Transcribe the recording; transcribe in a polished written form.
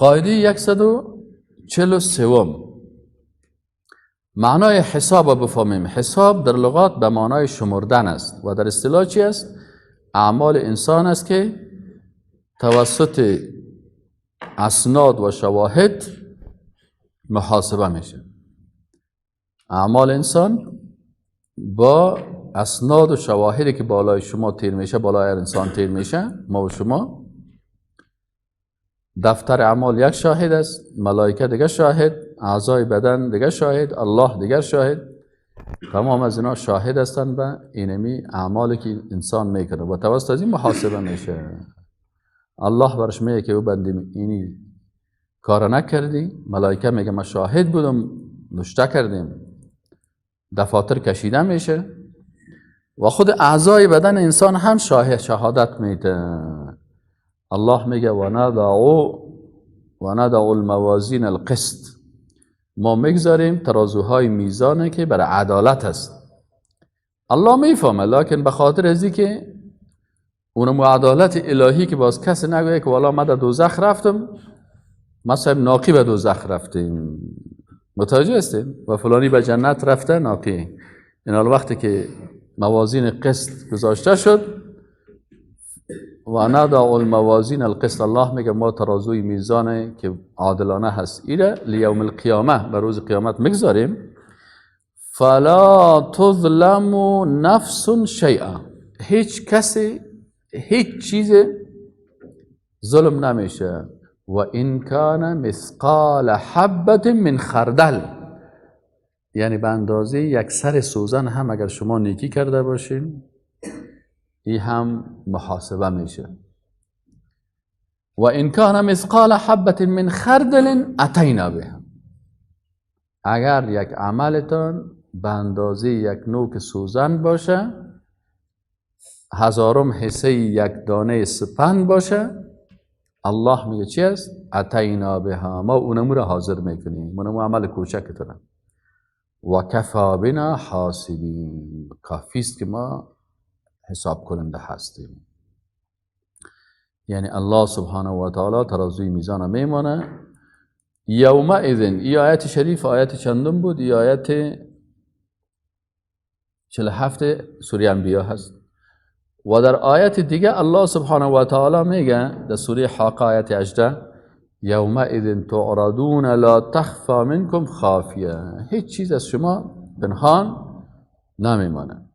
قاعده 143، معنای حساب بفهمیم. حساب در لغات به معنای شمردن است و در اصطلاح چی است؟ اعمال انسان است که توسط اسناد و شواهد محاسبه میشه. اعمال انسان با اسناد و شواهدی که بالای شما تیر میشه، بالای هر انسان تیر میشه، ما و شما دفتر اعمال یک شاهد است، ملائکه دیگه شاهد، اعضای بدن دیگه شاهد، الله دیگر شاهد، تمام از اینا شاهد هستند به اینمی اعمالی که انسان میکنه و توسط از این محاسبه میشه. الله برش میگه که او بنده اینی کار نکردی، ملائکه میگه ما شاهد بودم، نشته کردیم، دفاتر کشیده میشه و خود اعضای بدن انسان هم شاهد شهادت میده. الله میگه و ندع الموازین القسط، ما میگذاریم ترازوهای میزانه که برای عدالت است. الله میفهمه، لکن به خاطر ازی که اونم عدالت الهی که باز کسی نگویه که والا ما در دوزخ رفتم، مثلا ناقی به دوزخ رفتیم، متوجه هستیم، و فلانی به جنت رفته ناقی. این حال وقتی که موازین قسط گذاشته شد و ندع الموازین القسط، الله میگه ما ترازوی میزانه که عادلانه هست ایره لیوم القیامه، به روز قیامت میگذاریم. فلا تظلم نفس شیئا، هیچ کسی هیچ چیز ظلم نمیشه. و این کان مثقال حبة من خردل، یعنی به اندازه یک سر سوزن هم اگر شما نیکی کرده باشین ای هم محاسبه میشه. و این کان مثقال حبة من خردل اتینا بها، اگر یک عملتان به اندازه یک نوک سوزن باشه، هزارم حصه یک دانه سپند باشه، الله میگه چی است؟ اتینا بها، ما اونمو را حاضر میکنیم، اونمو عمل کوچکتونه. و کفا بنا حاسبین، کافی است که ما حساب کننده هستیم. یعنی الله سبحانه و تعالی ترازوی میزان میمانه. یومئذ، ای آیت شریف آیت چندم بود؟ ای آیت 47 سوره انبیا هست. و در آیت دیگه الله سبحانه و تعالی میگه در سوره حاقه آیت 18، یومئذ تعرضون لا تخفى منکم خافیه، هیچ چیز از شما پنهان نمیمانه.